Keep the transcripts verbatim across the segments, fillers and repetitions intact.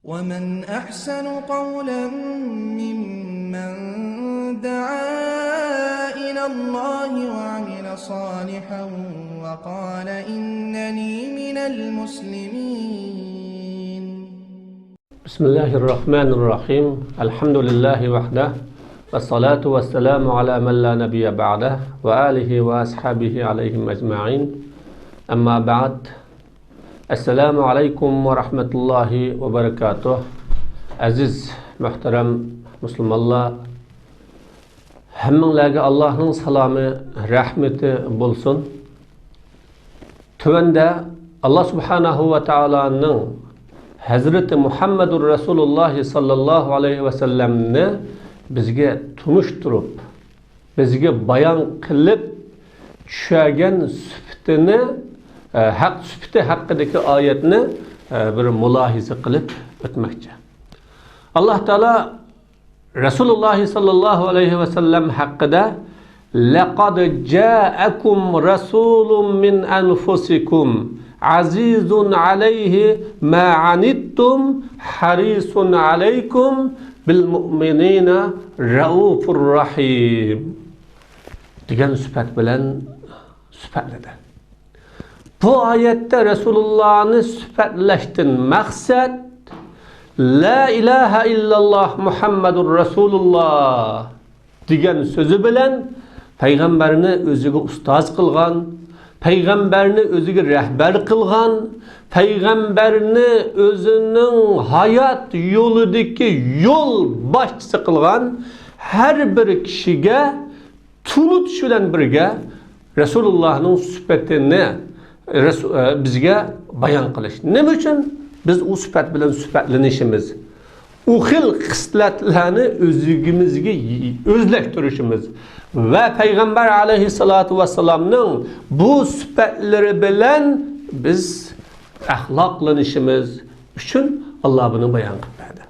ومن أحسن قولا ممن دعا إلى الله وعمل صالحا وقال إنني من المسلمين. بسم الله الرحمن الرحيم. الحمد لله وحده، والصلاة والسلام على من لا نبي بعده، وآله وأصحابه عليهم أجمعين. أما بعد. السلام عليكم ورحمة الله وبركاته. ئەزىز، مۆھتەرەم مۇسۇلمانلار، ھەممىڭلارگە ئاللاھنىڭ سالامى، رەھمىتى بولسۇن. تۆۋەندە ئاللا سۇبھانەھۇ ۋە تائالانىڭ ھەزرىتى مۇھەممەدۇر رەسۇلۇللاھ ساللاللاھۇ ئەلەيھى ۋەسەللەمنى بىزگە تونۇشتۇرۇپ، بىزگە بايان قىلىپ چۈشەرگەن سۈپىتىنى، ئە، ھەق سۈپىتى ھەققىدىكى ئايەتنى، ئە، بىر مۇلاھىزە قىلىپ ئۆتمەكچى. ئاللا تائالا رەسۇلۇللاھ ساللاللاھۇ ئەلەيھى ۋەسەللەم ھەققىدە، لقد جاءكم رسول من أنفسكم عزيز عليه ما عنتم حريص عليكم بالمؤمنين رءوف رحيم دېگەن سۈپەت بىلەن سۈپەتلىدى. بۇ ئايەتتە رەسۇلۇللاھنى سۈپەتلەشتىن مەقسەت، لا ئىلاھە ئىللاللاھ مۇھەممەدۇر رەسۇلۇللاھ دېگەن سۆزى بىلەن پەيغەمبەرنى ئۆزىگە ئۇستاز قىلغان، پەيغەمبەرنى ئۆزىگە رەھبەر قىلغان، پەيغەمبەرنى ئۆزىنىڭ ھايات يولىدىكى يول باشچىسى قىلغان ھەر بىر كىشىگە تونۇتۇش بىلەن بىرگە، رەسۇلۇللاھنىڭ سۈپىتىنى رەسۇ-، ئە، بىزگە بايان قىلىش. نېمە ئۈچۈن بىز ئۇ سۈپەت بىلەن سۈپەتلىنىشىمىز، ئۇ خىل خىسلەتلەرنى ئۆزىمىزگە ئۆزلەشتۈرۈشىمىز ۋە پەيغەمبەر ئەلەيھىسسالاتۇ ۋەسسالامنىڭ بۇ سۈپەتلىرى بىلەن بىز ئەخلاقلىنىشىمىز ئۈچۈن ئاللا بۇنى بايان قىلىپ بەردى.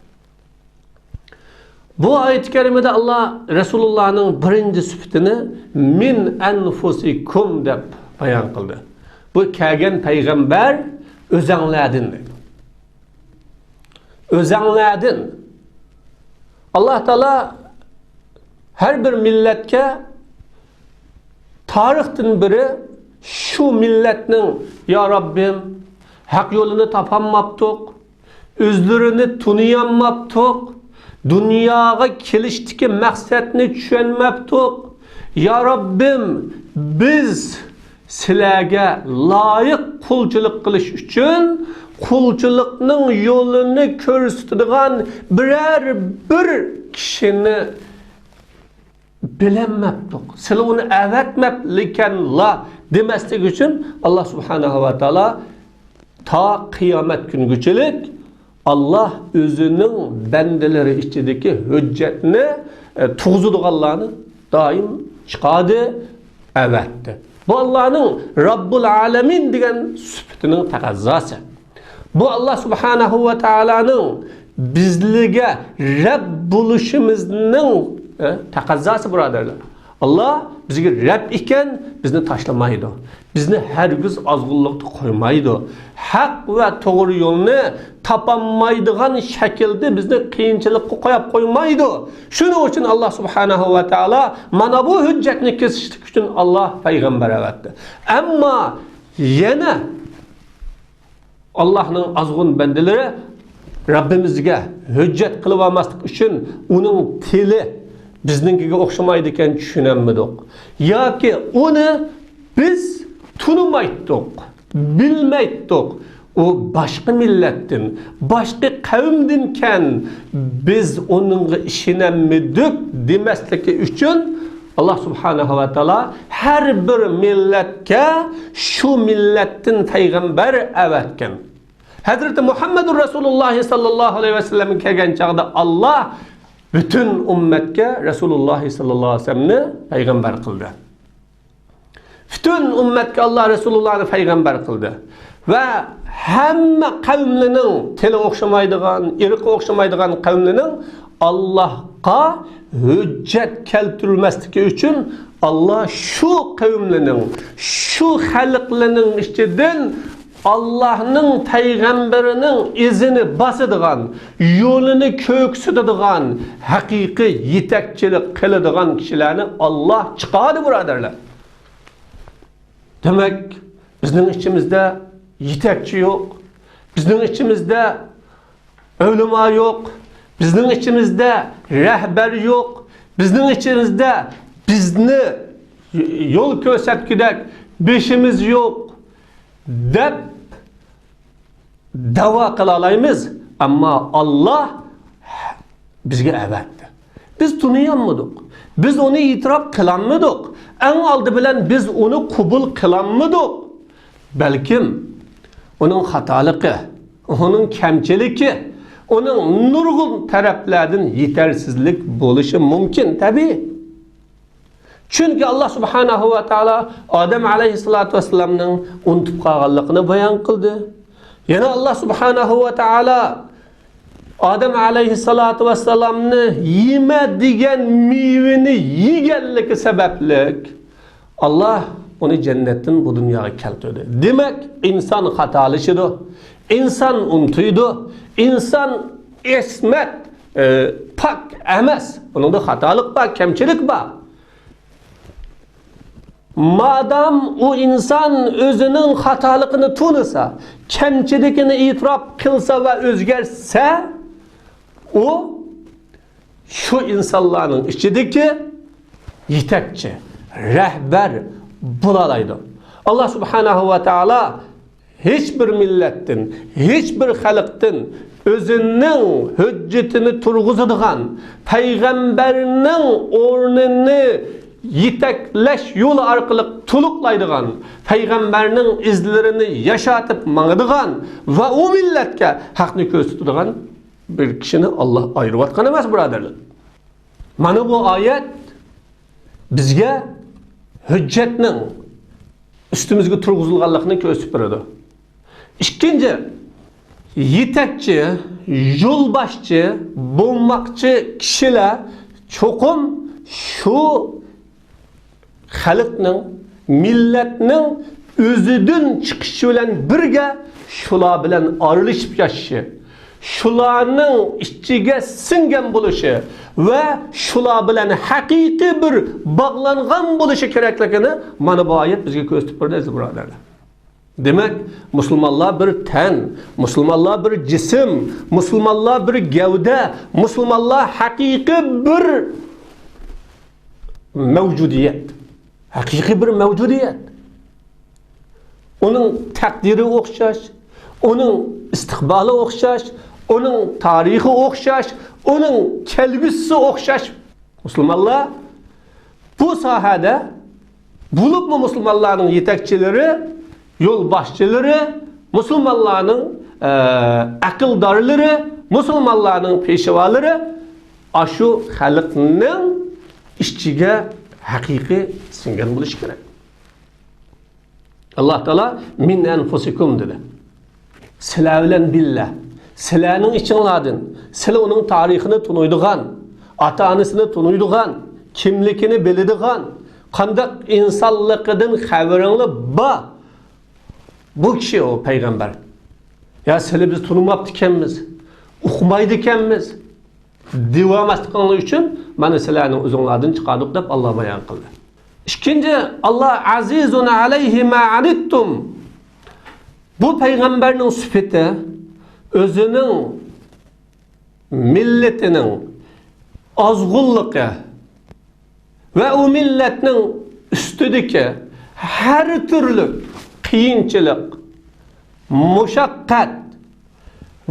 بۇ ئايەت كەرىمىدە ئاللا رەسۇلۇللانىڭ بىرىنچى سۈپىتىنى مىن ئەنفۇسىكۇم دەپ بايان قىلدى. بۇ كەلگەن پەيغەمبەر ئۆزەڭلەردىن دەيدۇ. ئۆزەڭلەردىن. ئاللا تائالا ھەر بىر مىللەتكە تارىختىن بېرى شۇ مىللەتنىڭ، يا رەببىم، ھەق يولىنى تاپالماپتۇق، ئۆزلىرىنى تونۇيالماپتۇق، دۇنياغا كېلىشتىكى مەقسەتنى چۈشەنمەپتۇق. يا رەببىم، بىز سىلەرگە لايىق قۇلچىلىق قىلىش ئۈچۈن قۇلچىلىقنىڭ يولىنى كۆرسىتىدىغان بىرەر بىر كىشىنى بىلەلمەپتۇق. سىلەر ئۇنى ئەۋەتمەپلىكەنلا دېمەسلىك ئۈچۈن ئاللا سۇبھانەھۇ ۋە تائالا تا قىيامەت كۈنگىچىلىك ئاللا ئۆزىنىڭ بەندىلىرى ئىچىدىكى ھۆججەتنى، ئە، تۇغۇزىدىغانلارنى دائىم چىقاردى، ئەۋەتتى. بۇ ئاللانىڭ رەببۇل ئالەمىن دېگەن سۈپىتىنىڭ تەقەززاسى. بۇ ئاللا سۇبھانەھۇ ۋە تائالانىڭ بىزلىگە رەب بولۇشىمىزنىڭ، ئە، تەقەززاسى، بۇرادەرلەر. ئاللا بىزگە رەب ئىكەن، بىزنى تاشلىمايدۇ. بىزنى ھەرگىز ئازغۇنلۇقتا قويمايدۇ. ھەق ۋە توغرا يولنى تاپالمايدىغان شەكىلدە بىزنى قىيىنچىلىققا قويۇپ قويمايدۇ. شۇنىڭ ئۈچۈن ئاللا سۇبھانەھۇ ۋە تائالا مانا بۇ ھۆججەتنى كېسىشلىك ئۈچۈن ئاللا پەيغەمبەر ئەۋەتتى. ئەمما يەنە ئاللاھنىڭ ئازغۇن بەندىلىرى رەببىمىزگە ھۆججەت قىلىۋالماسلىق ئۈچۈن ئۇنىڭ تىلى بىزنىڭكىگە ئوخشىمايدىكەن، چۈشىنەلمىدۇق. ياكى ئۇنى بىز تونۇمايتتۇق، بىلمەيتتۇق. ئۇ باشقا مىللەتتىن، باشقا قەۋمدىنكەن، بىز ئۇنىڭغا ئىشىنەلمىدۇق دېمەسلىكى ئۈچۈن ئاللا سۇبھانەھۇ ۋە تائالا ھەر بىر مىللەتكە شۇ مىللەتتىن پەيغەمبەر ئەۋەتكەن. ھەزرىتى مۇھەممەدۇر رەسۇلۇللاھ ساللاللاھۇ ئەلەيھى ۋەسەللەمگە كەلگەن چاغدا ئاللا پۈتۈن ئۈممەتكە رەسۇلۇللاھ ساللاللاھۇ ئەلەيھى ۋەسەللەمنى پەيغەمبەر قىلدى. پۈتۈن ئۈممەتكە ئاللا رەسۇلۇللاھنى پەيغەمبەر قىلدى. ۋە ھەممە قەۋملىنىڭ، تىلى ئوخشىمايدىغان، ئىرقى ئوخشىمايدىغان قەۋملىنىڭ ئاللاھقا ھۆججەت كەلتۈرمەسلىكى ئۈچۈن ئاللا شۇ قەۋملىنىڭ، شۇ خەلقلىنىڭ ئىچىدىن ئاللاھنىڭ پەيغەمبىرىنىڭ ئىزىنى باسىدىغان، يولىنى كۆرسىتىدىغان، ھەقىقىي يېتەكچىلىك قىلىدىغان كىشىلەرنى ئاللاھ چىقاردى، بۇرادەرلەر. دېمەك، بىزنىڭ ئىچىمىزدە يېتەكچى يوق. بىزنىڭ ئىچىمىزدە ئۆلىما يوق، بىزنىڭ ئىچىمىزدە رەھبەر يوق، بىزنىڭ ئىچىمىزدە بىزنى يول كۆرسەتكۈدەك بېشىمىز يوق دەپ دەۋا قىلالايمىز. ئەمما ئاللاھ بىزگە ئەۋەتتى. بىز تونۇيالمىدۇق. بىز ئۇنى ئېتىراپ قىلالمىدۇق. ئەڭ ئالدى بىلەن بىز ئۇنى قوبۇل قىلالمىدۇق. بەلكىم ئۇنىڭ خاتالىقى، ئۇنىڭ كەمچىلىكى، ئۇنىڭ نۇرغۇن تەرەپلەردىن يېتەرسىزلىك بولۇشى مۇمكىن، تەبىئىي. چۈنكى ئاللاھ سۇبھانەھۇ ۋە تائالا ئادەم ئەلەيھىسسالاتۇ ۋەسسالامنىڭ ئۇنتۇپ قالغانلىقىنى بايان قىلدى. يەنە ئاللاھ سۇبھانەھۇ ۋە تائالا ئادەم ئەلەيھىسسالاتۇ ۋەسسالامنى يېمە دېگەن مېۋىنى يېگەنلىكى سەۋەبلىك، ئاللاھ ئۇنى جەننەتتىن بۇ دۇنياغا كەلتۈردى. دېمەك، ئىنسان خاتالىشىدۇ، ئىنسان ئۇنتۇيدۇ، ئىنسان ئىسمەت، ئى، پاك ئەمەس. ئۇنىڭدا خاتالىق بار، كەمچىلىك بار. مادام ئۇ ئىنسان ئۆزىنىڭ خاتالىقىنى تونۇسا، كەمچىلىكىنى ئېتىراپ قىلسا ۋە ئۆزگەرتسە، ئۇ شۇ ئىنسانلارنىڭ ئىچىدىكى يېتەكچى، رەھبەر بولالايدۇ. ئاللاھ سۇبھانەھۇ ۋە تائالا ھېچ بىر مىللەتتىن، ھېچ بىر خەلقتىن ئۆزىنىڭ ھۆججىتىنى تۇرغۇزىدىغان، پەيغەمبەرنىڭ ئورنىنى يېتەكلەش يولى ئارقىلىق تولۇقلايدىغان، پەيغەمبەرنىڭ ئىزلىرىنى ياشاتىپ ماڭىدىغان ۋە ئۇ مىللەتكە ھەقنى كۆرسىتىدىغان بىر كىشىنى ئاللاھ ئايرىۋاتقان ئەمەس، بۇرادەرلەر. مانا بۇ ئايەت بىزگە ھۆججەتنىڭ ئۈستىمىزگە تۇرغۇزۇلغانلىقىنى كۆرسىتىپ بېرىدۇ. ئىككىنچى، يېتەكچى، يولباشچى بولماقچى كىشىلەر چوقۇم شۇ خەلقنىڭ، مىللەتنىڭ ئۆزىدىن چىقىشى بىلەن بىرگە شۇلار بىلەن ئارىلىشىپ ياشىشى، شۇلارنىڭ ئىچىگە سىڭگەن بولۇشى ۋە شۇلار بىلەن ھەقىقىي بىر باغلانغان بولۇشى كېرەكلىكىنى مانا بۇ ئايەت بىزگە كۆرسىتىپ بېرىدۇ، ئەزىز بۇرادەرلەر. دېمەك، مۇسۇلمانلار بىر تەن، مۇسۇلمانلار بىر جىسىم، مۇسۇلمانلار بىر گەۋدە، مۇسۇلمانلار ھەقىقىي بىر مەۋجۇدىيەت. ھەقىقىي بىر مەۋجۇدىيەت. ئۇنىڭ تەقدىرى ئوخشاش، ئۇنىڭ ئىستىقبالى ئوخشاش، ئۇنىڭ تارىخى ئوخشاش، ئۇنىڭ كەلگۈسىسى ئوخشاش. مۇسۇلمانلار بۇ ساھەدە، بولۇپمۇ مۇسۇلمانلارنىڭ يېتەكچىلىرى، يولباشچىلىرى، مۇسۇلمانلارنىڭ، ئە، ئەقىلدارلىرى، مۇسۇلمانلارنىڭ پېشۋالىرى ئاشۇ خەلقنىڭ ئىچىگە ھەقىقىي سىڭگەن بولۇشى كېرەك. ئاللاھ تائالا «مىن ئەنفۇسىكۇم» دېدى. سىلەر بىلەن بىللە، سىلەرنىڭ ئىچىڭلاردىن، سىلەر ئۇنىڭ تارىخىنى تونۇيدىغان، ئاتا-ئانىسىنى تونۇيدىغان، كىملىكىنى بىلىدىغان، قانداق ئىنسانلىقىدىن خەۋىرىڭلار بار. بۇ كىشى ئۇ پەيغەمبەر. يا سىلى بىز تونۇماپتىكەنمىز، ئۇقمايدىكەنمىز دېۋالماسلىقىڭلار ئۈچۈن مانا سىلەرنى ئۆزۈڭلاردىن چىقاردۇق دەپ ئاللاھ بايان قىلدى. ئىككىنچى، ئاللاھ «ئەزىزۇن ئەلەيھى ما ئەنىتتۇم». بۇ پەيغەمبەرنىڭ سۈپىتى ئۆزىنىڭ مىللىتىنىڭ ئازغۇنلۇقى ۋە ئۇ مىللەتنىڭ ئۈستىدىكى ھەر تۈرلۈك قىيىنچىلىق، مۇشەققەت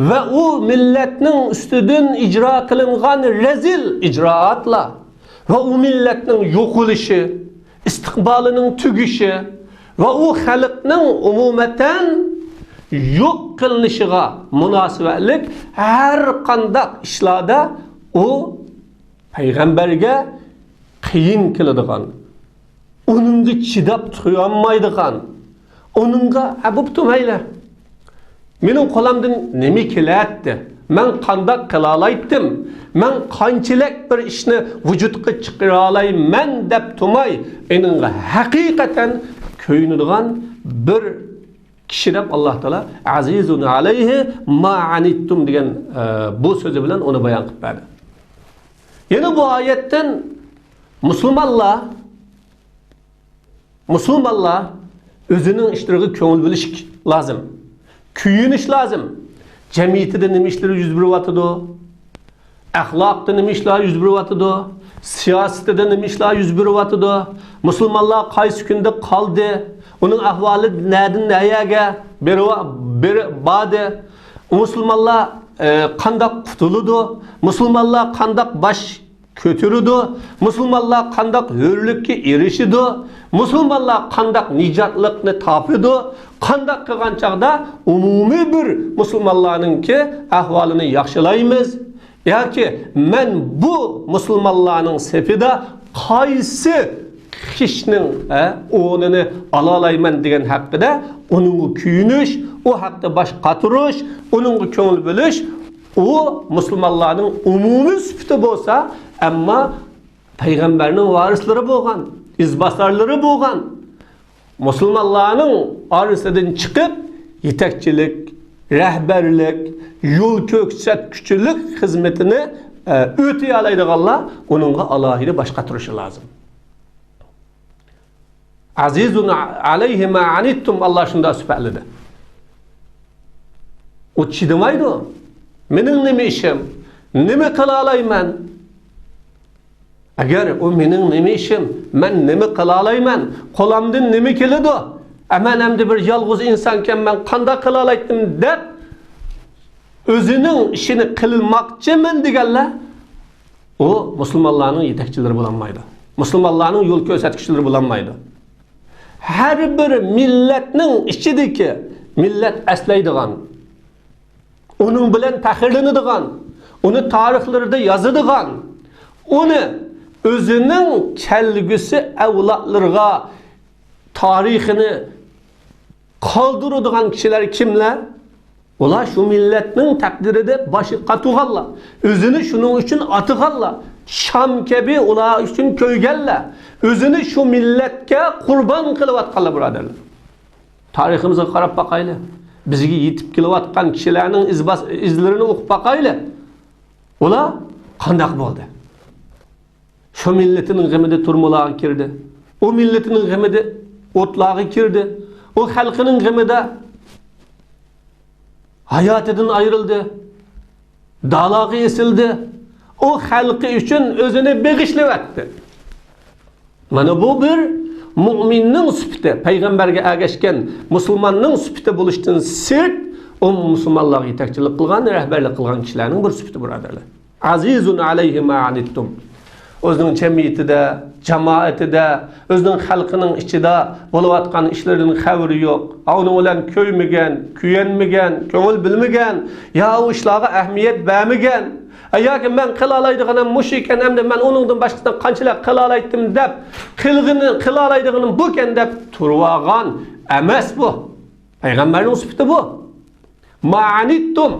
ۋە ئۇ مىللەتنىڭ ئۈستىدىن ئىجرا قىلىنغان رەزىل ئىجرائاتلار ۋە ئۇ مىللەتنىڭ يوقىلىشى، ئىستىقبالىنىڭ تۈگىشى ۋە ئۇ خەلقنىڭ ئومۇمەن يوق قىلىنىشىغا مۇناسىۋەتلىك ھەر قانداق ئىشلاردا ئۇ پەيغەمبەرگە قىيىن كېلىدىغان، ئۇنىڭغا چىداپ تۇرالمايدىغان، ئۇنىڭغا «ئە، بوپتۇ، مەيلى، مېنىڭ قولۇمدىن نېمە كېلەتتى؟ مەن قانداق قىلالايتتىم؟ مەن قانچىلىك بىر ئىشنى ۋۇجۇدقا چىقىرالايمەن؟» دەپ تۇرماي، ئۇنىڭغا ھەقىقەتەن كۆيۈنىدىغان بىر كىشى دەپ ئاللا تائالا «ئەزىزۇن ئەلەيھى ما ئەنىتتۇم» دېگەن، ئە، بۇ سۆزى بىلەن ئۇنى بايان قىلىپ بەردى. يەنە بۇ ئايەتتىن مۇسۇلمانلار، مۇسۇلمانلار ئۆزىنىڭ ئىشلىرىغا كۆڭۈل بۆلۈش لازىم. كۆيۈنۈش لازىم. جەمئىيىتىدە نېمە ئىشلار يۈز بېرىۋاتىدۇ؟ ئەخلاقتا نېمە ئىشلار يۈز بېرىۋاتىدۇ؟ سىياسىتىدە نېمە ئىشلار يۈز بېرىۋاتىدۇ؟ مۇسۇلمانلار قايسى كۈندە قالدى؟ ئۇنىڭ ئەھۋالى نەدىن نەيەرگە بېرىۋا-، بېرى-، باردى؟ مۇسۇلمانلار، ئە، قانداق قۇتۇلىدۇ؟ مۇسۇلمانلار قانداق باش كۆتۈرىدۇ؟ مۇسۇلمانلار قانداق ھۆرلۈككە ئېرىشىدۇ؟ مۇسۇلمانلار قانداق نىجاتلىقنى تاپىدۇ؟ قانداق قىلغان چاغدا ئومۇمىي بىر مۇسۇلمانلارنىڭكى ئەھۋالىنى ياخشىلايمىز؟ ياكى مەن بۇ مۇسۇلمانلارنىڭ سېپىدا قايسى كىشىنىڭ، ھە، ئورنىنى ئالالايمەن دېگەن ھەققىدە ئۇنىڭغا كۆيۈنۈش، ئۇ ھەقتە باش قاتۇرۇش، ئۇنىڭغا كۆڭۈل بۆلۈش، ئۇ مۇسۇلمانلارنىڭ ئومۇمىي سۈپىتى بولسا، ئەمما پەيغەمبەرنىڭ ۋارىسلىرى بولغان، ئىزباسارلىرى بولغان، مۇسۇلمانلارنىڭ ئارىسىدىن چىقىپ، يېتەكچىلىك، رەھبەرلىك، يول كۆرسەتكۈچىلىك خىزمىتىنى، ئە، ئۆتىيەلەيدىغانلار ئۇنىڭغا ئالاھىدە باش قاتۇرۇشى لازىم. «ئەزىزۇن ئەلەيھى ما ئەنىتتۇم»، ئاللا شۇنداق سۈپەتلىدى. ئۇ چىدىمايدۇ. «مېنىڭ نېمە ئىشىم؟ نېمە قىلالايمەن؟» ئەگەر ئۇ «مېنىڭ نېمە ئىشىم؟ مەن نېمە قىلالايمەن؟ قولۇمدىن نېمە كېلىدۇ؟ ئە، مەن ئەمدى بىر يالغۇز ئىنسانكەنمەن، قانداق قىلالايتتىم؟» دەپ، ئۆزىنىڭ ئىشىنى قىلماقچىمەن دېگەنلەر، ئۇ مۇسۇلمانلارنىڭ يېتەكچىلىرى بولالمايدۇ. مۇسۇلمانلارنىڭ يول كۆرسەتكۈچىلىرى بولالمايدۇ. ھەر بىر مىللەتنىڭ ئىچىدىكى مىللەت ئەسلەيدىغان، ئۇنىڭ بىلەن پەخىرلىنىدىغان، ئۇنى تارىخلىرىدا يازىدىغان، ئۇنى ئۆزىنىڭ كەلگۈسى ئەۋلادلىرىغا تارىخىنى قالدۇرىدىغان كىشىلەر كىملەر؟ ئۇلار شۇ مىللەتنىڭ تەقدىرىدە باش قاتۇرغانلار، ئۆزىنى شۇنىڭ ئۈچۈن ئاتىغانلار، شام كەبى ئۇلار ئۈچۈن كۆيگەنلەر، ئۆزىنى شۇ مىللەتكە قۇربان قىلىۋاتقانلار، بۇرادەرلەر. تارىخىمىزغا قاراپ باقايلى. بىزگە يېتىپ كېلىۋاتقان كىشىلەرنىڭ ئىز باس-، ئىزلىرىنى ئوقۇپ باقايلى. ئۇلار قانداق بولدى؟ شۇ مىللىتىنىڭ غېمىدە تۈرمىلەرگە كىردى. ئۇ مىللىتىنىڭ غېمىدە ئوتلارغا كىردى. ئۇ خەلقىنىڭ غېمىدە ھاياتىدىن ئايرىلدى. دالاغا ئېسىلدى. ئۇ خەلقى ئۈچۈن ئۆزىنى بېغىشلىۋەتتى. مانا بۇ بىر مۇئمىننىڭ سۈپىتى، پەيغەمبەرگە ئەگەشكەن مۇسۇلماننىڭ سۈپىتى بولۇشتىن سىرت، ئۇ مۇسۇلمانلارغا يېتەكچىلىك قىلغان، رەھبەرلىك قىلغان كىشىلەرنىڭ بىر سۈپىتى، بۇرادەرلەر. «ئەزىزۇن ئەلەيھى ما ئەنىتتۇم». ئۆزىنىڭ جەمئىيىتىدە، جامائىتىدە، ئۆزىنىڭ خەلقىنىڭ ئىچىدە بولۇۋاتقان ئىشلىرىدىن خەۋىرى يوق. ئۇنىڭ بىلەن كۆيمىگەن، كۆيەنمىگەن، كۆڭۈل بۆلمىگەن، يا ئۇ ئىشلارغا ئەھمىيەت بەرمىگەن. ئە، ياكى «مەن قىلالايدىغىنىم مۇشۇ ئىكەن، ئەمدى مەن ئۇنىڭدىن باشقىسىنى قانچىلەر قىلالايتتىم» دەپ، قىلغىنى، قىلالايدىغىنىم بۇكەن دەپ تۇرۇۋالغان ئەمەس بۇ. پەيغەمبەرنىڭ سۈپىتى بۇ. «ما ئەنىتتۇم».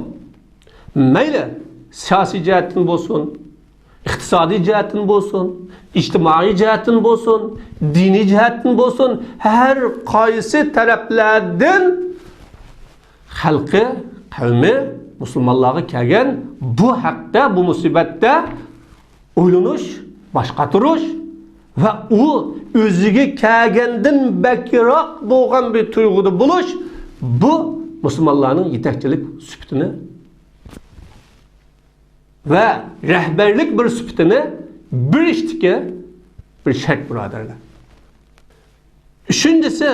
مەيلى، سىياسىي جەھەتتىن بولسۇن، ئىقتىسادىي جەھەتتىن بولسۇن، ئىجتىمائىي جەھەتتىن بولسۇن، دىنىي جەھەتتىن بولسۇن، ھەر قايسى تەرەپلەردىن خەلقى، قەۋمى مۇسۇلمانلارغا كەلگەن بۇ ھەقتە، بۇ مۇسىبەتتە ئويلىنىش، باش قاتۇرۇش ۋە ئۇ ئۆزىگە كەلگەندىن بەكرەك بولغان بىر تۇيغۇدا بولۇش، بۇ مۇسۇلمانلارنىڭ يېتەكچىلىك سۈپىتىنى ۋە رەھبەرلىك بىر سۈپىتىنى بېرىشتىكى بىر شەرت، بۇرادەرلەر. ئۈچىنچىسى،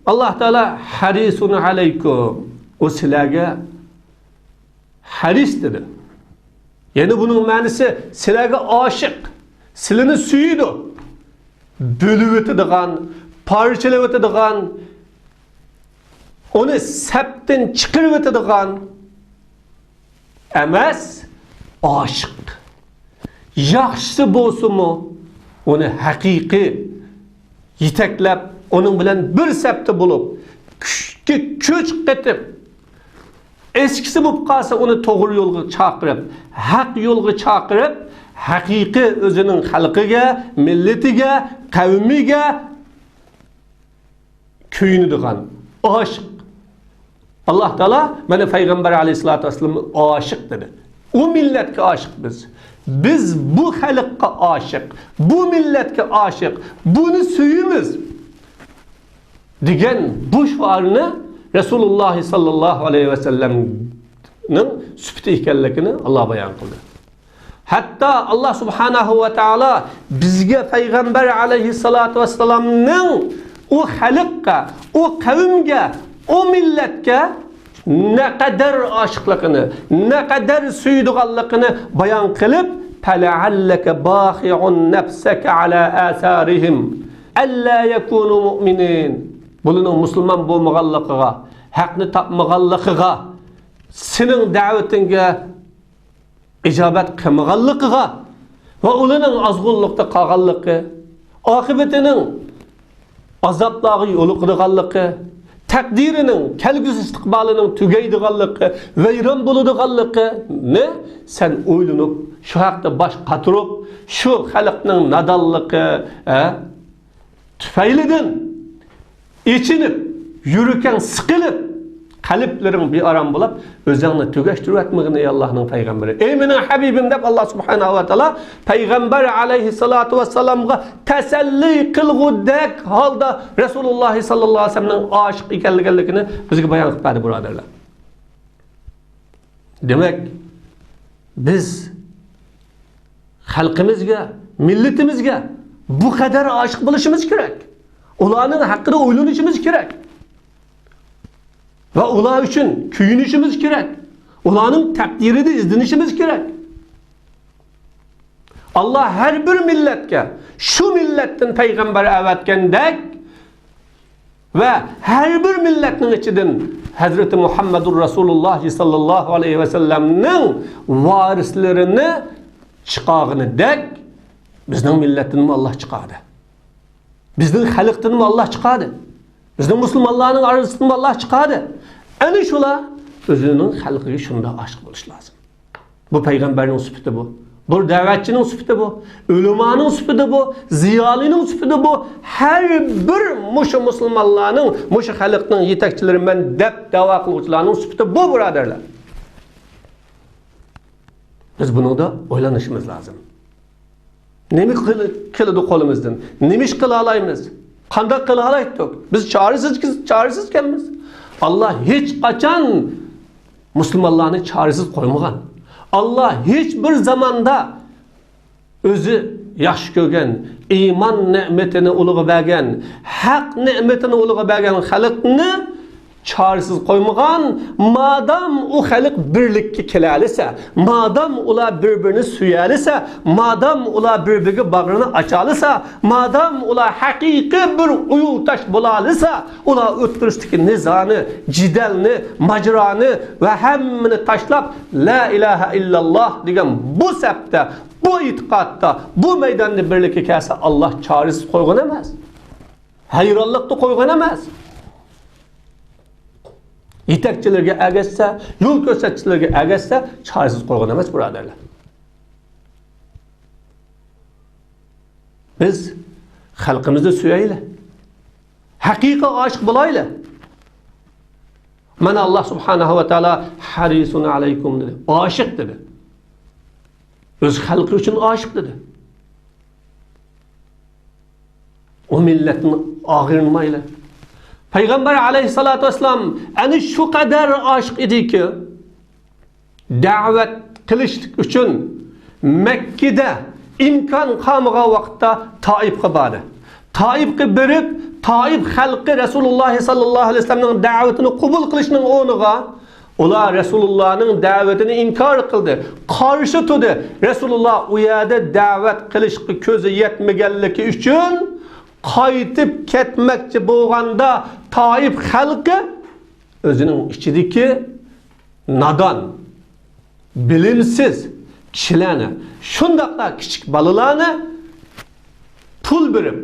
ئاللا تائالا «ھەرىسۇن ئەلەيكۇم»، ئۇ سىلەرگە ھەرىس دېدى. يەنى بۇنىڭ مەنىسى سىلەرگە ئاشىق، سىلىنى سۆيىدۇ. بۆلۈۋېتىدىغان، پارچىلىۋېتىدىغان، ئۇنى سەپتىن چىقىرىۋېتىدىغان ئەمەس، ئاشىق. ياخشىسى بولسىمۇ، ئۇنى ھەقىقىي يېتەكلەپ، ئۇنىڭ بىلەن بىر سەپتە بولۇپ، كۈچكە كۈچ قېتىپ، ئەسكىسى بولۇپ قالسا، ئۇنى توغرا يولغا چاقىرىپ، ھەق يولغا چاقىرىپ، ھەقىقىي ئۆزىنىڭ خەلقىگە، مىللىتىگە، قەۋمىگە كۆيۈنىدىغان، ئاشىق. ئاللاھ تائالا مانا پەيغەمبەر ئەلەيھىسسالاتۇ ۋەسسالام ئاشىق دېدى. ئۇ مىللەتكە ئاشىق بىز. بىز بۇ خەلققە ئاشىق، بۇ مىللەتكە ئاشىق، بۇنى سۆيىمىز دېگەن بۇ شوئارنى رەسۇلۇللاھ ساللاللاھۇ ئەلەيھى ۋەسەللەمنىڭ سۈپىتى ئىكەنلىكىنى ئاللاھ بايان قىلدى. ھەتتا ئاللاھ سۇبھانەھۇ ۋە تائالا بىزگە پەيغەمبەر ئەلەيھىسسالاتۇ ۋەسسالامنىڭ ئۇ خەلققە، ئۇ قەۋمگە، ئۇ مىللەتكە نەقەدەر ئاشىقلىقىنى، نەقەدەر سۆيىدىغانلىقىنى بايان قىلىپ، فَلَعَلَّكَ بَاخِعٌ نَفْسَكَ عَلَى آثَارِهِمْ أَلَّا يَكُونُوا مُؤْمِنِينَ. بۇلارنىڭ مۇسۇلمان بولمىغانلىقىغا، ھەقنى تاپمىغانلىقىغا، سېنىڭ دەۋىتىڭگە ئىجابەت قىلمىغانلىقىغا ۋە ئۇلارنىڭ ئازغۇنلۇقتا قالغانلىقى، ئاقىۋىتىنىڭ ئازابلارغا يولۇقىدىغانلىقى، تەقدىرىنىڭ كەلگۈسى ئىستىقبالىنىڭ تۈگەيدىغانلىقى، ۋەيران بولىدىغانلىقىنى سەن ئويلىنىپ، شۇ ھەقتە باش قاتۇرۇپ، شۇ خەلقنىڭ نادانلىقى، ھە، تۈپەيلىدىن ئېچىنىپ، يۈرىكىڭ سىقىلىپ، قەلبلىرىڭ بىئارام بولۇپ، ئۆزۈڭنى تۈگەشتۈرۈۋەتمىگىن، ئەي ئاللاھنىڭ پەيغەمبىرى، ئەي مېنىڭ ھەبىبىم دەپ، ئاللاھ سۇبھانەھۇ ۋە تائالا پەيغەمبەر ئەلەيھىسسالاتۇ ۋەسسالامغا تەسەللى قىلغۇدەك ھالدا رەسۇلۇللاھ ساللاللاھۇ ئەلەيھى ۋەسەللەمنىڭ ئاشىق ئىكەنلىكىنى بىزگە بايان قىلىپ بەردى، بۇرادەرلەر. دېمەك، بىز خەلقىمىزگە، مىللىتىمىزگە بۇ قەدەر ئاشىق بولۇشىمىز كېرەك. ئۇلارنىڭ ھەققىدە ئويلىنىشىمىز كېرەك. ۋە ئۇلار ئۈچۈن كۆيۈنۈشىمىز كېرەك. ئۇلارنىڭ تەقدىرىدە ئىزدىنىشىمىز كېرەك. ئاللاھ ھەر بىر مىللەتكە شۇ مىللەتتىن پەيغەمبەر ئەۋەتكەندەك، ۋە ھەر بىر مىللەتنىڭ ئىچىدىن ھەزرىتى مۇھەممەدۇر رەسۇلۇللاھ ساللاللاھۇ ئەلەيھى ۋەسەللەمنىڭ ۋارىسلىرىنى چىقارغىنىدەك، بىزنىڭ مىللەتتىنمۇ ئاللاھ چىقاردى. بىزنىڭ خەلقتىنمۇ ئاللاھ چىقاردى. بىزنىڭ مۇسۇلمانلارنىڭ ئارىسىدىنمۇ ئاللاھ چىقاردى. ئەنە شۇلار ئۆزىنىڭ خەلقىگە شۇنداق ئاشىق بولۇشى لازىم. بۇ پەيغەمبەرنىڭ سۈپىتى بۇ. بۇ دەۋەتچىنىڭ سۈپىتى بۇ. ئۆلىمانىڭ سۈپىتى بۇ. زىيالىينىڭ سۈپىتى بۇ. ھەر بىر مۇشۇ مۇسۇلمانلارنىڭ، مۇشۇ خەلقنىڭ يېتەكچىلىرىمەن دەپ دەۋا قىلغۇچىلارنىڭ سۈپىتى بۇ، بۇرادەرلەر. بىز بۇنىڭدا ئويلىنىشىمىز لازىم. نېمە قىل-، كېلىدۇ قولىمىزدىن؟ نېمە ئىش قىلالايمىز؟ قانداق قىلالايتتۇق؟ بىز چارىسىز، چارىسىزكەنمىز. ئاللاھ ھېچقاچان مۇسۇلمانلارنى چارىسىز قويمىغان. ئاللاھ ھېچ بىر زاماندا ئۆزى ياخشى كۆرگەن، ئىمان نېمىتىنى ئۇلىغا بەرگەن، ھەق نېمىتىنى ئۇلىغا بەرگەن خەلقنى چارىسىز قويمىغان. مادام ئۇ خەلق بىرلىككە كېلەلىسە، مادام ئۇلار بىر-بىرىنى سۆيەلىسە، مادام ئۇلار بىر-بىرىگە باغرىنى ئاچالىسا، مادام ئۇلار ھەقىقىي بىر ئۇيۇلتاش بولالىسا، ئۇلار ئوتتۇرىسىدىكى نىزانى، جېدەلنى، ماجىرانى ۋە ھەممىنى تاشلاپ، لا ئىلاھە ئىللاللاھ دېگەن بۇ سەپتە، بۇ ئېتىقادتا، بۇ مەيداندا بىرلىككە كەلسە، ئاللاھ چارىسىز قويغان ئەمەس. ھەيرانلىقتا قويغان ئەمەس. يېتەكچىلەرگە ئەگەشسە، يول كۆرسەتكۈچىلەرگە ئەگەشسە، چارىسىز قويغان ئەمەس، بۇرادەرلەر. بىز خەلقىمىزنى سۆيەيلى. ھەقىقىي ئاشىق بولايلى. مانا، ئاللاھ سۇبھانەھۇ ۋە تائالا ھەرىسۇن ئەلەيكۇم دېدى. ئاشىق دېدى. ئۆز خەلقى ئۈچۈن ئاشىق دېدى. ئۇ مىللەتتىن ئاغرىنمايلى. پەيغەمبەر ئەلەيھىسسالاتۇ ۋەسسالام ئەنە شۇ قەدەر ئاشىق ئىدىكى، دەۋەت قىلىشلىق ئۈچۈن مەككىدە ئىمكان قالمىغان ۋاقىتتا تائىپقا باردى. تائىپقا بېرىپ، تائىپ خەلقى رەسۇلۇللاھ ساللاللاھۇ ئەلەيھى ۋەسەللەمنىڭ دەۋىتىنى قوبۇل قىلىشنىڭ ئورنىغا، ئۇلار رەسۇلۇللانىڭ دەۋىتىنى ئىنكار قىلدى، قارشى تۇردى. رەسۇلۇللا ئۇ يەردە دەۋەت قىلىشقا كۆزى يەتمىگەنلىكى ئۈچۈن قايتىپ كەتمەكچى بولغاندا، تائىپ خەلقى ئۆزىنىڭ ئىچىدىكى نادان، بىلىمسىز كىشىلەرنى، شۇنداقلا كىچىك بالىلارنى پۇل بېرىپ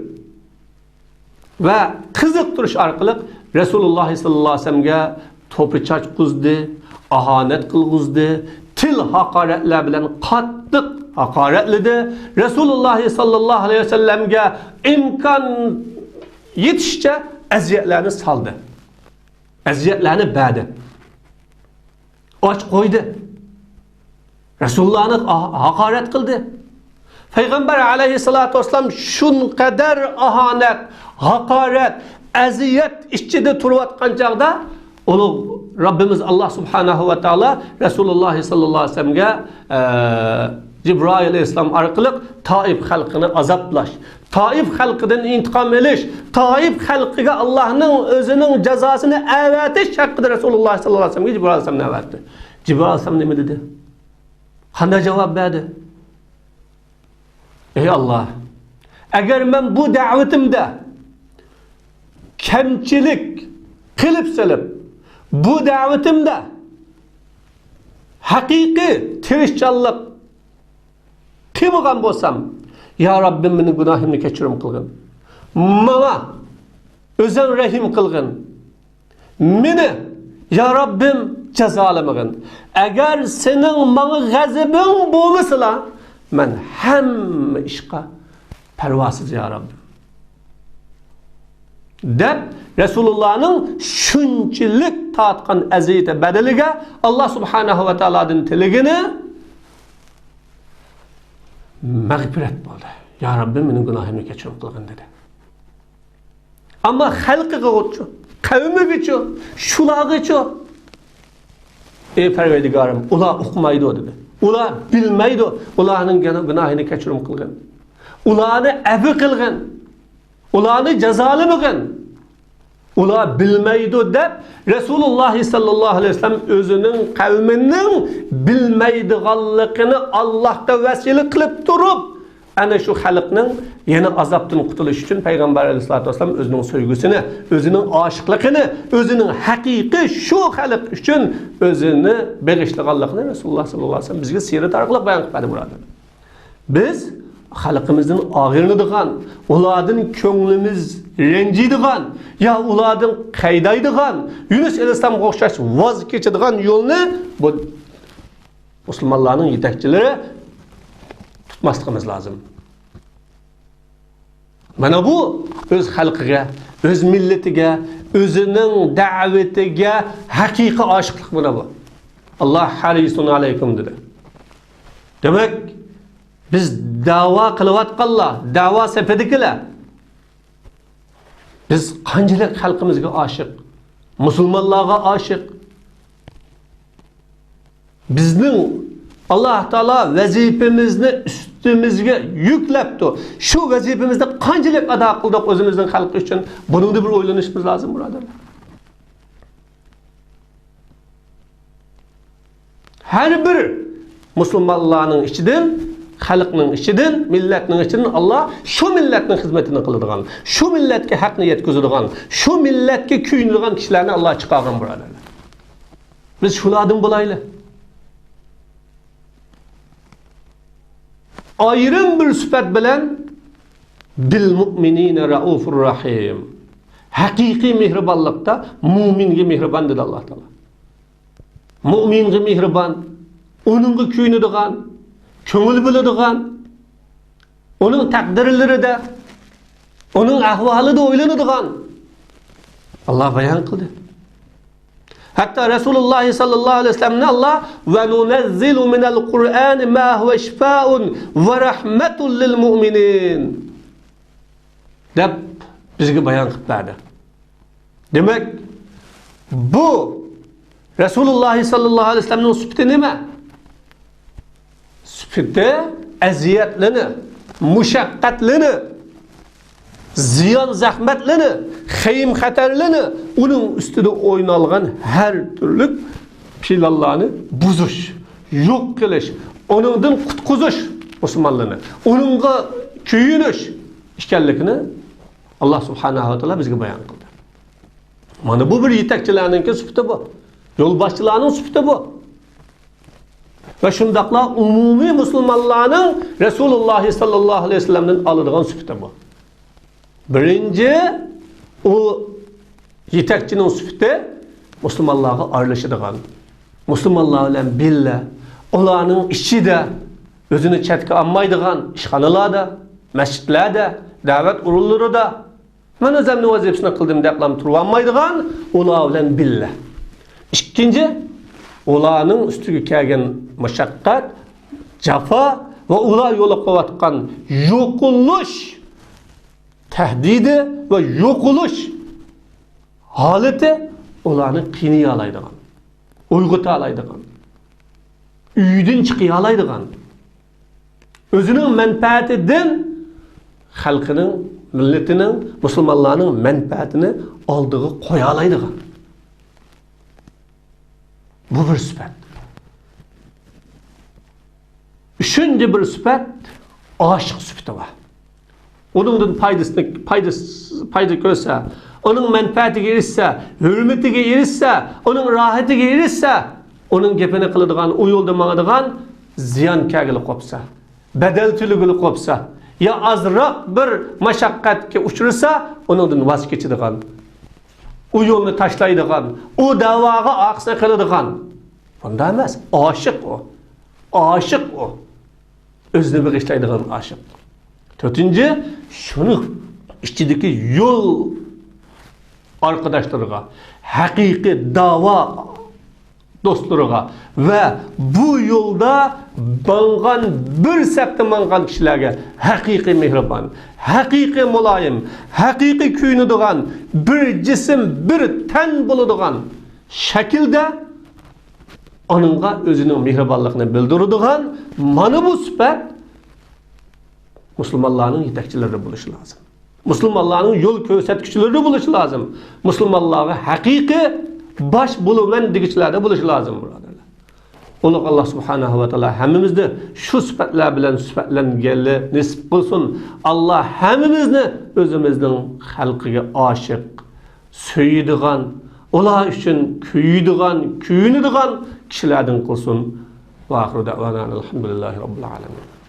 ۋە قىزىقتۇرۇش ئارقىلىق رەسۇلۇللا ساللاللاھۇ ئەلەيھى ۋەسەللەمگە توپا چاچقۇزدى، ئاھانەت قىلغۇزدى، تىل ھاقارەتلەر بىلەن قاتتىق ھاقارەتلىدى. رەسۇلۇللا ساللاللاھۇ ئەلەيھى ۋەسەللەمگە ئىمكان يېتىشىچە ئەزىيەتلەرنى سالدى. ئەزىيەتلەرنى بەردى. ئاچ قويدى. رەسۇلۇللانى ھا-، ھاقارەت قىلدى. پەيغەمبەر ئەلەيھىسسالاتۇ ۋەسسالام شۇنقەدەر ئاھانەت، ھاقارەت، ئەزىيەت ئىچىدە تۇرۇۋاتقان چاغدا، ئۇلۇغ رەببىمىز ئاللا سۇبھانەھۇ ۋە تائالا رەسۇلۇللا ساللاللاھۇ ئەلەيھى ۋەسەللەمگە، ئە، جىبرائىل ئەلەيھىسسالام ئارقىلىق تائىپ خەلقىنى ئازابلاش، تائىپ خەلقىدىن ئىنتىقام ئېلىش، تائىپ خەلقىگە ئاللانىڭ ئۆزىنىڭ جازاسىنى ئەۋەتىش ھەققىدە رەسۇلۇللا ساللاللاھۇ ئەلەيھى ۋەسەللەمگە جىبرائىل ئەلەيھىسسالامنى ئەۋەتتى. جىبرائىل ئەلەيھىسسالام نېمە دېدى؟ قانداق جاۋاب بەردى؟ ئەي ئاللا، ئەگەر مەن بۇ دەۋىتىمدە كەمچىلىك قىلىپ سېلىپ، بۇ دەۋىتىمدە ھەقىقىي تىرىشچانلىق قىلمىغان بولسام، يا رەببىم، مېنىڭ گۇناھىمنى كەچۈرۈم قىلغىن. ماڭا ئۆزۈڭ رەھىم قىلغىن. مېنى، يا رەببىم، جازالىمىغىن. ئەگەر سېنىڭ ماڭا غەزىپىڭ بولمىسىلا، مەن ھەممە ئىشقا پەرۋاسىز، يا رەببىم، دەپ، رەسۇلۇللانىڭ شۇنچىلىك تارتقان ئەزىيىتى بەدىلىگە ئاللا سۇبھانەھۇ ۋە تائالادىن تىلىگىنى مەغپىرەت بولدى. يا رەببىم، مېنىڭ گۇناھىمنى كەچۈرۈم قىلغىن، دېدى. ئەمما خەلقىگىچۇ، قەۋمىگىچۇ، شۇلارغىچۇ؟ ئەي پەرۋەردىگارىم، ئۇلار ئۇقمايدۇ، دېدى. ئۇلار بىلمەيدۇ، ئۇلارنىڭ گۇنا-، گۇناھىنى كەچۈرۈم قىلغىن. ئۇلارنى ئەپۇ قىلغىن. ئۇلارنى جازالىمىغىن. ئۇلار بىلمەيدۇ دەپ، رەسۇلۇللا ساللاللاھۇ ئەلەيھى ۋەسەللەم ئۆزىنىڭ قەۋمىنىڭ بىلمەيدىغانلىقىنى ئاللاھقا ۋەسىلە قىلىپ تۇرۇپ، ئەنە شۇ خەلقنىڭ يەنە ئازابتىن قۇتۇلۇش ئۈچۈن پەيغەمبەر ئەلەيھىسسالاتۇ ۋەسسالام ئۆزىنىڭ سۆيگۈسىنى، ئۆزىنىڭ ئاشىقلىقىنى، ئۆزىنىڭ ھەقىقىي شۇ خەلق ئۈچۈن ئۆزىنى بېغىشلىغانلىقىنى رەسۇلۇللا ساللاللاھۇ ئەلەيھى ۋەسەللەم بىزگە سىيرەت ئارقىلىق بايان قىلىپ بەردى، بۇرادەرلەر. بىز خەلقىمىزدىن ئاغرىنىدىغان، ئۇلاردىن كۆڭلىمىز رەنجىيدىغان، يا ئۇلاردىن قەيدايدىغان، يۇنۇس ئەلەيھىسسالامغا ئوخشاش ۋاز كېچىدىغان يولنى بۇ مۇسۇلمانلارنىڭ يېتەكچىلىرى تۇتماسلىقىمىز لازىم. مانا بۇ ئۆز خەلقىگە، ئۆز مىللىتىگە، ئۆزىنىڭ دەۋىتىگە ھەقىقىي ئاشىقلىق مانا بۇ. ئاللا ھەرىسۇن ئەلەيكۇم دېدى. دېمەك، بىز دەۋا قىلىۋاتقانلار، دەۋا سېپىدىكىلەر، بىز قانچىلىك خەلقىمىزگە ئاشىق، مۇسۇلمانلارغا ئاشىق. بىزنىڭ ئاللا تائالا ۋەزىپىمىزنى ئۈستىمىزگە يۈكلەپتۇ. شۇ ۋەزىپىمىزنى قانچىلىك ئادا قىلدۇق ئۆزىمىزنىڭ خەلقى ئۈچۈن؟ بۇنىڭدا بىر ئويلىنىشىمىز لازىم، بۇرادەرلەر. ھەر بىر مۇسۇلمانلارنىڭ ئىچىدىن، خەلقنىڭ ئىچىدىن، مىللەتنىڭ ئىچىدىن ئاللا شۇ مىللەتنىڭ خىزمىتىنى قىلىدىغان، شۇ مىللەتكە ھەقنى يەتكۈزىدىغان، شۇ مىللەتكە كۆيۈنىدىغان كىشىلەرنى ئاللا چىقارغان، بۇرادەرلەر. بىز شۇلاردىن بولايلى. ئايرىم بىر سۈپەت بىلەن، بىل مۇئمىنىنە رەئۇفۇر رەھىم. ھەقىقىي مېھرىبانلىقتا مۇئمىنگە مېھرىبان، دېدى ئاللا تائالا. مۇئمىنغا مېھرىبان، ئۇنىڭغا كۆيۈنىدىغان، كۆڭۈل بۆلىدىغان، ئۇنىڭ تەقدىرلىرىدە، ئۇنىڭ ئەھۋالىدا ئويلىنىدىغان ئاللا بايان قىلدى. ھەتتا رەسۇلۇللا ساللاللاھۇ ئەلەيھى ۋەسەللەمنى ئاللا «ۋە نۇنەززىلۇ مىنەل قۇرئانى ما ھۇۋە شىفائۇن ۋە رەھمەتۇن لىل مۇئمىنىن» دەپ بىزگە بايان قىلىپ بەردى. دېمەك، بۇ رەسۇلۇللا ساللاللاھۇ ئەلەيھى ۋەسەللەمنىڭ سۈپىتى نېمە؟ سۈپىتى ئەزىيەتلىنى، مۇشەققەتلىنى، زىيان-زەخمەتلىنى، خېيىم-خەتەرلىنى، ئۇنىڭ ئۈستىدە ئوينالغان ھەر تۈرلۈك پىلانلارنى بۇزۇش، يوق قىلىش، ئۇنىڭدىن قۇتقۇزۇش مۇسۇلمانلىرىنى، ئۇنىڭغا كۆيۈنۈش ئىكەنلىكىنى ئاللا سۇبھانەھۇ ۋە تائالا بىزگە بايان قىلدى. مانا بۇ بىر يېتەكچىلەرنىڭكى سۈپىتى بۇ. يولباشچىلارنىڭ سۈپىتى بۇ. ۋە شۇنداقلا ئومۇمىي مۇسۇلمانلارنىڭ رەسۇلۇللا ساللاللاھۇ ئەلەيھى ۋەسەللەمدىن ئالىدىغان سۈپىتى بۇ. بىرىنچى، ئۇ يېتەكچىنىڭ سۈپىتى مۇسۇلمانلارغا ئارىلىشىدىغان، مۇسۇلمانلار بىلەن بىللە، ئۇلارنىڭ ئىچىدە ئۆزىنى چەتكە ئالمايدىغان، ئىشخانىلاردا، مەسچىتلەردە، دەۋەت ئورۇنلىرىدا، مەن ئۆزۈمنىڭ ۋەزىپىسىنى قىلدىم دەپلا تۇرۇۋالمايدىغان، ئۇلار بىلەن بىللە. ئىككىنچى، ئۇلارنىڭ ئۈستىگە كەلگەن مۇشەققەت، جاپا ۋە ئۇلار يولۇقۇۋاتقان يوقىلىش تەھدىتى ۋە يوقىلىش ھالىتى ئۇلارنى قىينىيالايدىغان، ئويغىتالايدىغان، ئۆيدىن چىقىيالايدىغان، ئۆزىنىڭ مەنپەئەتىدىن خەلقىنىڭ، مىللىتىنىڭ، مۇسۇلمانلارنىڭ مەنپەئەتىنى ئالدىغا قويالايدىغان. بۇ بىر سۈپەت. ئۈچىنچى بىر سۈپەت، ئاشىق سۈپىتى بار. ئۇنىڭدىن پايدىسىنى، پايدىسى، پايدا كۆرسە، ئۇنىڭ مەنپەئەتىگە ئېرىشسە، ھۆرمىتىگە ئېرىشسە، ئۇنىڭ راھىتىگە ئېرىشسە، ئۇنىڭ گېپىنى قىلىدىغان، ئۇ يولدا ماڭىدىغان زىيان كەلگىلى قوپسا، بەدەل تۆلىگىلى قوپسا، يا ئازراق بىر مەشەققەتكە ئۇچرىسا، ئۇنىڭدىن ۋاز كېچىدىغان، ئۇ يولنى تاشلايدىغان، ئۇ دەۋاغا ئارقىسىنى قىلىدىغان. بۇنداق ئەمەس، ئاشىق ئۇ. ئاشىق ئۇ. ئۆزىنى بېغىشلايدىغان ئاشىق. تۆتىنچى، شۇنى ئىچىدىكى يول ئارقىداشلىرىغا، ھەقىقىي داۋا دوستلىرىغا ۋە بۇ يولدا ماڭغان، بىر سەپتە ماڭغان كىشىلەرگە ھەقىقىي مېھرىبان، ھەقىقىي مۇلايىم، ھەقىقىي كۆيۈنىدىغان، بىر جىسىم، بىر تەن بولىدىغان شەكىلدە ئۇنىڭغا ئۆزىنىڭ مېھرىبانلىقىنى بىلدۈرىدىغان مانا بۇ سۈپەت مۇسۇلمانلارنىڭ يېتەكچىلىرى بولۇشى لازىم. مۇسۇلمانلارنىڭ يول كۆرسەتكۈچىلىرى بولۇشى لازىم. مۇسۇلمانلارغا ھەقىقىي باش بولىمەن دېگۈچىلەردە بولۇشى لازىم، بۇرادەرلەر. ئۇلۇغ ئاللا سۇبھانەھۇ ۋە تائالا ھەممىمىزنى شۇ سۈپەتلەر بىلەن سۈپەتلەنگەنلىك نېسىپ قىلسۇن. ئاللا ھەممىمىزنى ئۆزىمىزنىڭ خەلقىگە ئاشىق، سۆيىدىغان، ئۇلار ئۈچۈن كۆيىدىغان، كۆيۈنىدىغان كىشىلەردىن قىلسۇن. ۋە ئاخىرۇ دەئۋانا ئەلھەمدۇلىللاھى رەببىل ئالەمىن.